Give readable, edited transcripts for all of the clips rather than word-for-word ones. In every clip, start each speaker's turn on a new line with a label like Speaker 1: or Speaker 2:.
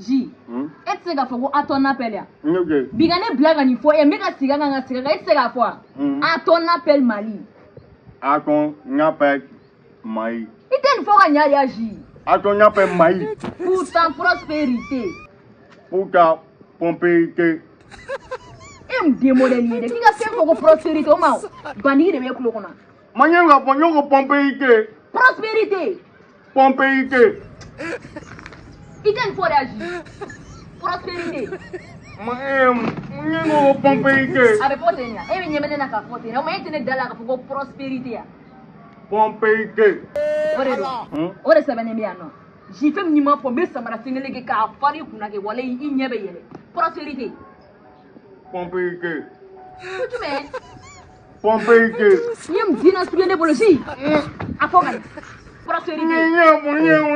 Speaker 1: Ji, e tɛ se k'a fɔ ko à ton appel yan.
Speaker 2: N y'o kɛ.
Speaker 1: Bi ka ne bila ka nin fɔ e, n bɛ ka segin a kan, ka segin a kan, e tɛ se k'a fɔ wa? À ton appel Mali.
Speaker 2: À ton appel Mali.
Speaker 1: I tɛ nin fɔ ka ɲa de ya, Ji.
Speaker 2: À ton appel Mali.
Speaker 1: Pour ta prospérité.
Speaker 2: Pour ta prospérité.
Speaker 1: E mun den modèle ye dɛ, k'i ka fɛn fɔ ko prospérité, o ma bandigi de bɛ e tulo kɔnɔ.
Speaker 2: Ma ɲɛ ka fɔ n y'o ko prospérité.
Speaker 1: Prospérité.
Speaker 2: Prospérité.
Speaker 1: I tɛ nin fɔ de ya, Ji. Prospérité.
Speaker 2: Ma e n ye ko prospérité.
Speaker 1: A bɛ fɔ ten de, e bɛ ɲɛ bɛ ne na k'a fɔ ten de, o ma e tɛ ne da la k'a fɔ ko prospérité ya.
Speaker 2: Prospérité.
Speaker 1: O de don. O de sɛbɛnnen bɛ yan nɔ. Ji, fɛn min ma fɔ, n bɛ samara sen kelen kɛ k'a fari i kunna kɛ, walayi i ɲɛ bɛ yɛlɛ. Prospérité.
Speaker 2: Prospérité.
Speaker 1: Ko jumɛn?
Speaker 2: Prospérité.
Speaker 1: N ye mun diinɛ sugu ye ne bolo, si? A fɔ ka ɲɛ. Prospérité.
Speaker 2: N ye n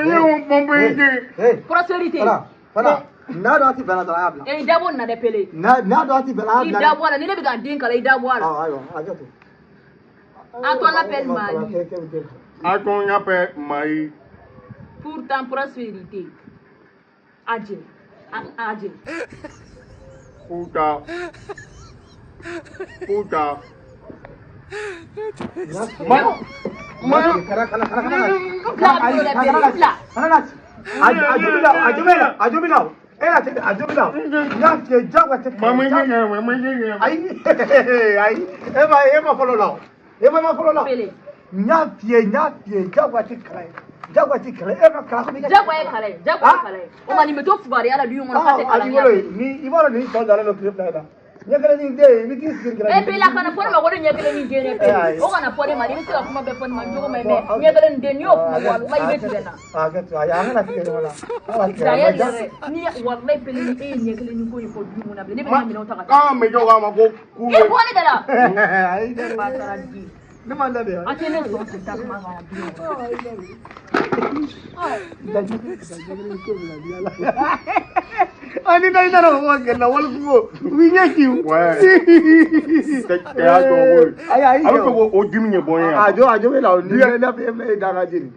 Speaker 2: ye ko prospérité.
Speaker 1: Prospérité.
Speaker 3: Fana, fana, n'a dɔn a ti bɛn na dɔrɔn, a y'a bila.
Speaker 1: I dabɔ nin na dɛ, Pele.
Speaker 3: N'a dɔn a ti bɛn na, a y'a
Speaker 1: I
Speaker 3: bila.
Speaker 1: dabɔ a la, ni ne bɛ ka den kalan, i dabɔ a la.
Speaker 3: Ah, ayiwa, hakɛ to.
Speaker 1: À ton appel Mali.
Speaker 2: À ton appel Mali.
Speaker 1: Pour ta prospérité. A jɛ. A jɛ.
Speaker 2: Pour ta. Pour ta.
Speaker 3: Ma ma kana kana kana kana.
Speaker 1: Bila bolo dɛ, Pele, bila.
Speaker 3: Kana na ci. A jo bɛ la, a jo bɛ la, a jo bɛ la. E la tɛ, a jo bɛ la. N y'a f'i ye, diyagoya tɛ.
Speaker 2: Mama ɲɛ mama ɲɛ.
Speaker 3: Ayi, ayi, e ma fɔlɔ la o. E ma fɔlɔ la.
Speaker 1: Pele.
Speaker 3: N y'a f'i ye, n y'a f'i ye, diyagoya tɛ kalan ye. Diyagoya tɛ kalan ye. E ma kalan ko i ka.
Speaker 1: Jagoya ye kalan ye, jagoya ye kalan ye. O ma nin bɛ to fugariya la du in kɔnɔ k'a tɛ
Speaker 3: A
Speaker 1: kalan
Speaker 3: b'i
Speaker 1: ya.
Speaker 3: bolo yen. Ni i b'a dɔn nin tɔ dalen don tile 2 in na. Ɲɛ kelen ni den, i bɛ t'i sigi
Speaker 1: E Pele, a kana fɔ ne ma ko ne ɲɛ kelen ni den dɛ, Pele. O kana fɔ ne ma, i bɛ se ka kuma bɛɛ fɔ ne ma, n jogo ma ɲi, mais ɲɛ kelen ni den, n'i y'o kuma bɔ a la, i bɛ tigɛ n na.
Speaker 3: Hakɛ to, ayi, an kana tigɛ ɲɔgɔn na. An kana tigɛ ɲɔgɔn
Speaker 1: D'ailleurs
Speaker 3: na.
Speaker 1: yɛrɛ, ni walayi Pele, ni e ye ɲɛ kelen ni ko in fɔ du in kɔnɔ bilen, ne bɛ n ka minɛnw ta ka taa.
Speaker 2: K'an bɛ jɔ k'a ma ko k'u
Speaker 1: I bɔ ne da la.
Speaker 3: Ayi dɛ.
Speaker 1: Batara den.
Speaker 3: Ne ma da de.
Speaker 1: A tɛ ne sɔn ten takuma kan du in kɔnɔ.
Speaker 3: Daji ko bila bi ala. Ani da i nana fɔ gɛlɛya wali kungo u b'i ɲɛ ci.
Speaker 2: Ouais. Tɛ y'a dɔn ko ye.
Speaker 3: Ayi, ayi.
Speaker 2: A bɛ fɛ k'o dimi ɲɛ bɔ n ye yan.
Speaker 3: A jo bɛ la o, ni ne e da ka jeni.